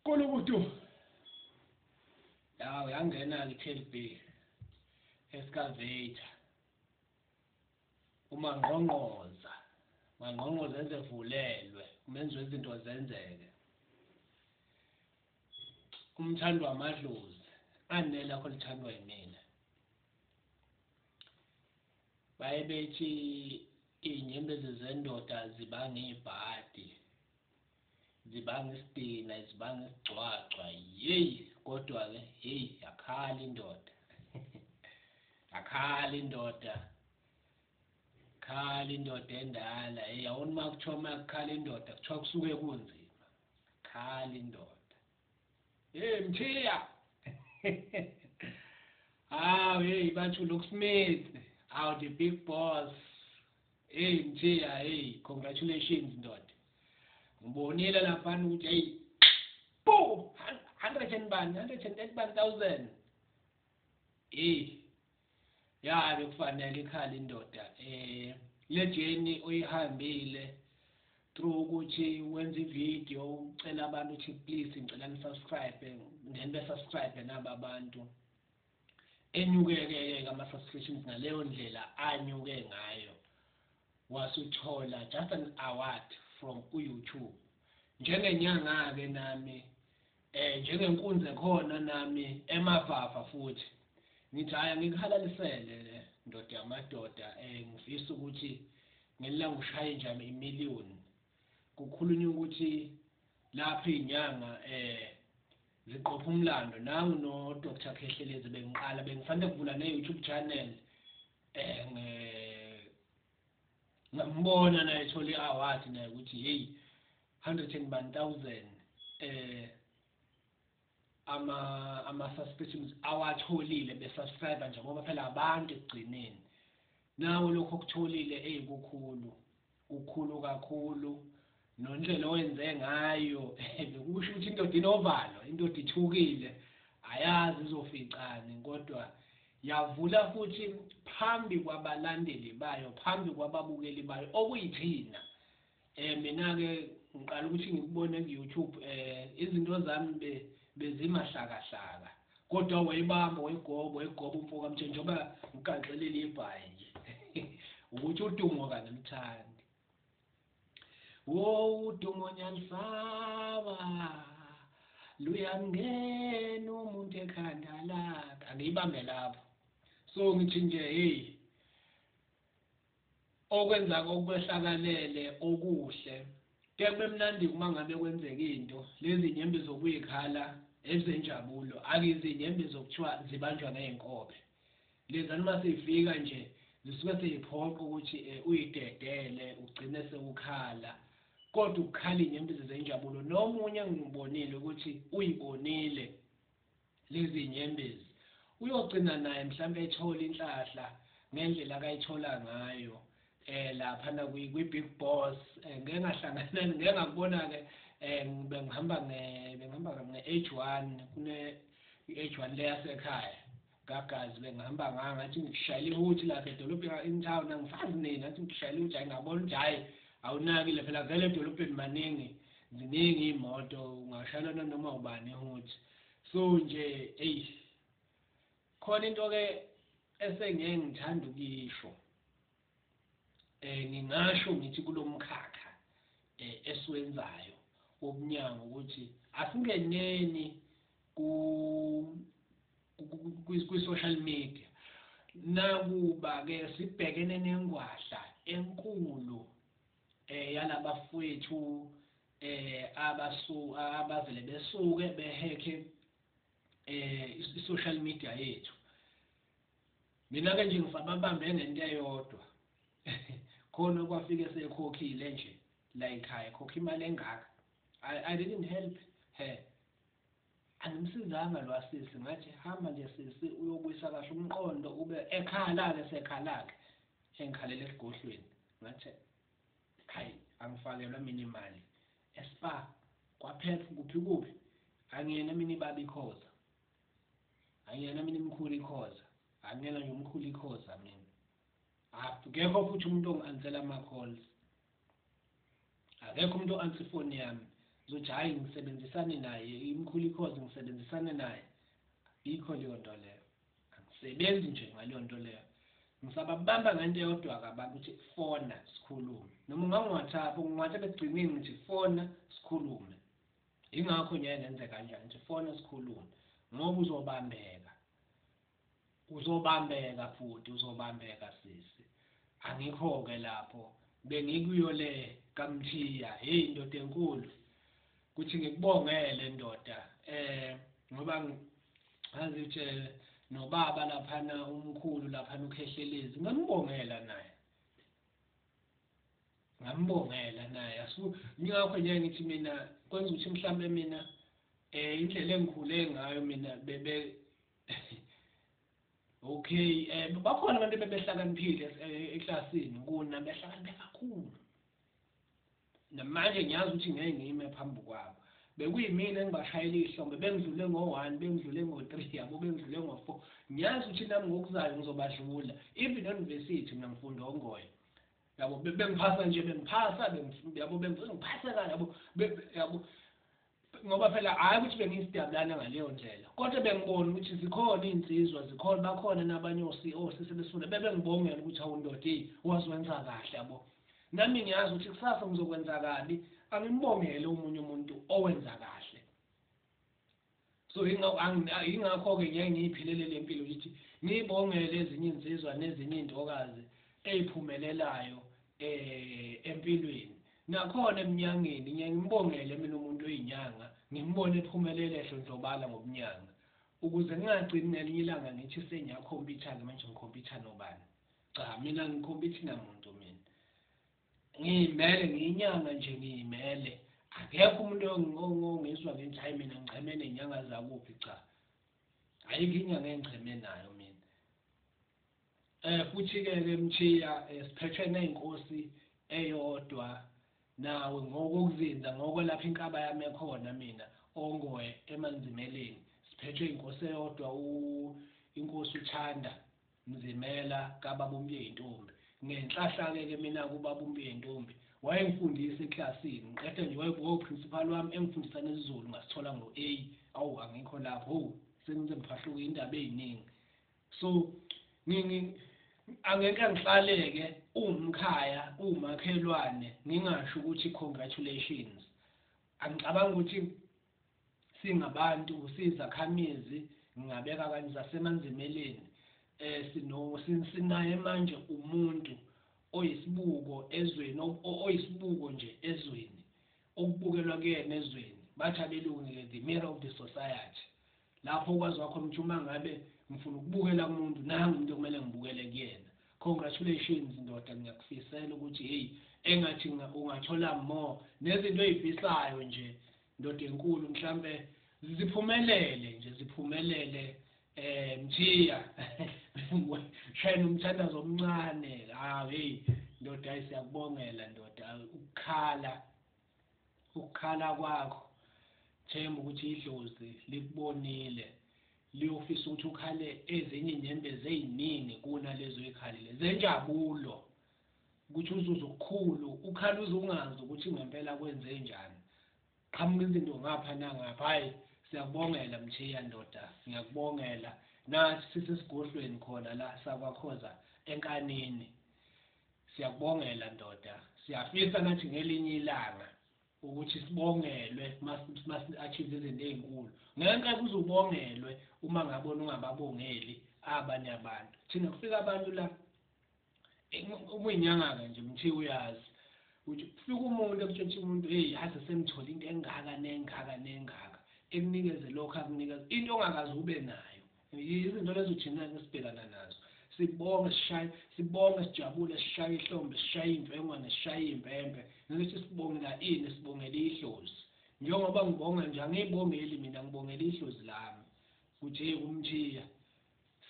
Kulukudu. Yaw yangena-ke i-TLB excavator. Umangqongqoza, mangqongqoza enze vulelwe, umenziwa izinto zenzeke. Umthandi wamadlozi, anele lakho lithandwa yimina. Baye bethi iy'nyembezi zendoda zibanga ibhadi. Zibanga isidina, zibanga isigcwagcwa, yeyi kodwa-ke yeyi yakhala indoda. Yakhala indoda. Khala indoda endala. Hey yawona uma kuthiwa uma kukhala indoda kuthiwa kusuke kunzima. Khala indoda. Hey Mthiya. Hawu hey bathi Luke Smith, awu the big boss. Hey Mthiya, hey congratulations ndoda. Ngibonile laphana ukuthi hey bo 100 and bani 130 thousand. Hey ya bekufanele ikhala indoda le journey oyihambile through ukuthi wenze ivideo ucela abantu ukuthi please ngicela ni subscribe then be subscribe naba abantu enyukeke ke ama subscriptions ngaleyo ndlela anyuke ngayo wasuthola just an award from uYouTube. Njengenyanga ke nami njengenkunzi ekhona nami emavafa futhi ngithi hhayi ngikuhalalisele ndoda yamadoda, ngifisa ukuthi ngelanga ushaye nje imiliyoni. Kukhulunywa ukuthi lapho iy'nyanga ziqopha umlando. Nangu no Dr Khehlelezi bengiqala bengifanele kuvula ne-YouTube channel, ngambona naye ethola i-award naye ukuthi hey 101,000 ama subscriptions awatholile besubscribe nje, ngoba phela abantu ekugcineni nawe lokho okutholile eyikukhulu kukhulu kakhulu. Nondlela owenze ngayo bekusho ukuthi indoda inovalo, indoda ithukile, ayazi izoficani, kodwa yavula futhi phambi kwabalandeli bayo, phambi kwababukeli bayo okuyithina. Mina ke ngiqala ukuthi ngikubone ku YouTube, izinto zami bezimahlakahlaka, kodwa wayibamba wayigoba umfo kaMthe njengoba ngiganxelile ibhayi nje ukuthi udumo kanimthandi. Wo udumo nyalisaba luyangena umuntu ekhanda lakhe, angiyibambe lapho. So ngithi nje hey okwenza okwehlakalele okuhle ke kube mnandi uma ngabe kwenzeka into lezi nyembezi zokuyikhala ezenjabulo, akizinyembezi zokuthiwa zibanjwa ngey'nkobe lezana uma seyifika nje zisuke seyiphoqa ukuthi uyidedele ugcine sewukhala, kodwa ukukhala inyembezi zenjabulo. Nomunye ngibonile ukuthi uyibonile lezi nyembezi, uyogcina naye mhlawumbe ethola inhlahla ngendlela akayithola ngayo lapha na kwi Big Boss. Ngeke ngahlangana ngeke ngakubona ke, bengihamba nge H1, kune H1 leyasekhaya gagazi, bengihamba ngathi ngishayela ihuthi lapha edolobheni in town, angifazi nini, ngathi ngishayela ihuthi, ngabona ukuthi hayi awunakile phela vele edolobheni maningi, ziningi iy'moto, ungashayela noma ubani ihuthi. So nje eyi khona into ke esengeke ngithanda ukuyisho, ngingasho ngithi kulomkhakha esiwenzayo wobunyango ukuthi asingeneni ku social media, nakuba ke sibhekene nengwadla enkulu yalabafowethu abavele besuke behekhe i-social media yethu. Mina ke nje ngisababambe ngento eyodwa, khona kwafike sekhokhile nje la ekhaya, khokha imali engaka. I didn't help her, angimsizanga lo asisi, ngathi hamba nje sisi uyobuyisa kahle umqondo, ube ekhala-ke sekhala-ke engikhalela esigodlweni, ngathi hayi angifakelwa mina imali eSpa kwaphepha kuphi kuphi, angiyena mina ibaba ikhoza, angiyena mina imkhulu ikhoza, angiyena nje umkhulu ikhoza mina. Akekho futhi umuntu ongi-ansela ama-calls, akekho umuntu o-answer ifoni yami. Uzothi hhayi ngisebenzisane naye, imkhulu ikhozi ngisebenzisane naye. Ikho leyo nto leyo. Angisebenzi nje ngaleyo nto leyo. Ngisababamba ngento eyodwa-ke abantu ukuthi fona sikhulume. Noma ungangi-WhatsApp, ungi-WhatsApp ekugcineni ngithi fona sikhulume. Yingakho ngiyaye ngenze kanjani ngithi fona sikhulume ngoba uzobambeka. Uzobambeka bhuti, uzobambeka sisi. Angikho-ke lapho, bengikuyo le kaMthiya. Hheyi ndoda enkulu, kuthi ngikubongele ndoda ngoba ngazi ukuthi nobaba laphana umkhulu laphana uKhehlelezi ngambongela naye. Ngambongela naye. Ngingakho nje ngithi mina kwenza ukuthi mhlambe mina indlela engikhule ngayo mina bebe okay bakhona abantu bebehlakaniphile eklasini kuna behlakaniphe kakhulu. Namanje ngiyazi ukuthi ngeke ngime phambi kwabo. Bekuyimina engibashayela ihlombe, bengidlule ngo-1, bengidlule ngo-3, yabo bengidlule ngo-4. Ngiyazi ukuthi nami ngokuzayo ngizobadlula. Even university mina ngifunda ongoye. Yabo bengiphasa nje, bengiphasa, yabo bengiphasa kahle, yabo yabo ngoba phela hhayi ukuthi bengiyisidabulana ngaleyo ndlela, kodwa bengibona ukuthi zikhona iy'nsizwa, zikhona, bakhona nabanye osisi besifunda, bebengibongela ukuthi hawu ndoda, eyi waziwenza kahle, yabo. Nami ngiyazi ukuthi kusasa ngizokwenza kabi, angimbongele omunye umuntu owenza kahle. So ingakho-ke ngeke ngiyiphilele le mpilo ukuthi ngiyibongele ezinye iy'nsizwa nezinye iy'ntokazi ey'phumelelayo empilweni. Nakhona eminyangeni ngiye ngimbongele mina umuntu oyinyanga, ngimbone ephumelele edlondlobala ngobunyanga. Ukuze ngingagcini ngelinye ilanga ngithi sengiyakhompyutha-ke manje ngikhompyutha nobani. Cha, mina angikhompyuthi namuntu mina. Ngiyimele, ngiyinyanga nje ngiyimele. Akekho umuntu ongizwa ngithi hayi mina ngicheme nenyanga zakuphi, cha. Ayikho inyanga engicheme nayo mina. Futhi-ke ke Mthiya siphethwe ney'nkosi eyodwa nawe ngokokuzinza ngokwelapha inkaba yami ekhona mina Ongoye eManzimeleni. Siphethwe inkosi eyodwa inkosi uThanda Mzimela kababa uMpiyeyintombi. Ngenhlahla-ke ke mina kubaba uMpiyeyintombi wayengifundisa eklasini, ngiqeda nje wayewu-principal wami engifundisa nesiZulu ngasithola ngo-A. Awu angikho lapho, hawu sengize ngiphahluke indaba ey'ningi. So angeke ngihlaleke uwumkhaya uwumakhelwane ngingasho ukuthi congratulations. Angicabangi ukuthi singabantu siyizakhamizi ngingabeka kanje zaseManzimeleni sinaye manje umuntu oyisibuko ezweni, oyisibuko nje ezweni, okubukelwa kuyena ezweni. Bathi abelungu-ke the mirror of the society. Lapho ukwazi wakho ukuthi uma ngabe ngifuna ukubukela kumuntu, nangu umuntu okumele ngibukele kuyena. Congratulations ndoda, ngiyakufisela ukuthi hey engathi ungathola more nezinto oyifisayo nje ndoda enkulu, mhlambe ziphumelele nje, ziphumelele. Mthiya shayela umthandazo omncane. Ah hey ndoda, siyakubongela ndoda, ukukhala kwakho, themba ukuthi idlozi likubonile, liyofisa ukuthi ukhale ezinye inyembezi eziningi kunalezo oyikhalile zenjabulo, ukuthi uzuze okukhulu, ukhale uze ungazi ukuthi ngempela kwenze njani. Qhamuka izinto ngapha nangapha. Hayi siyakubongela Mthiya ndoda, ngiyakubongela. Nathi sisesigodlweni khona la sakwaKhoza eNkanini. Siyakubongela ndoda, siyafisa nathi ngelinye ilanga ukuthi sibongelwe masi-achieve izinto ey'nkulu. Ngeke kuze ubongelwe uma ngabona ungababongeli abanye abantu. Thina kufika abantu la, uma uyinyanga-ke nje Mthiya uyazi ukuthi kufika umuntu ekutshela umuntu hey yazi sengithole into engaka nengaka nengaka, ekunikeze lokho akunikeze into ongakaze ube nayo. Izinto lezo thina esibhekana nazo. Sibonge sishaye, sibonge sijabule, sishaye ihlombe, sishaye imfengwane, sishaye impempe. Ngithi sibongela ini? Sibongela idlozi. Njengoba ngibonga nje angiyibongeli mina, ngibongela idlozi lami. Kuthi hey uMthiya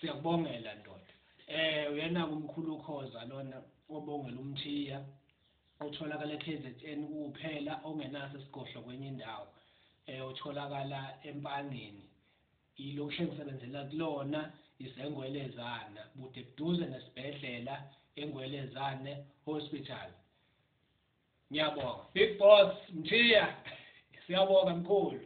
siyakubongela ndoda. Uyena umkhulu uKhoza lona obongela uMthiya, otholakala e-KZN kuphela, ongenaso isigodlo kwenye indawo. Otholakala eMpangeni. Ilokishi engisebenzela kulona iseNgwelezana, bude buduze nesibhedlela eNgwelezane Hospital. Ngiyabonga. Big Boss Mthiya. Siyabonga mkhulu.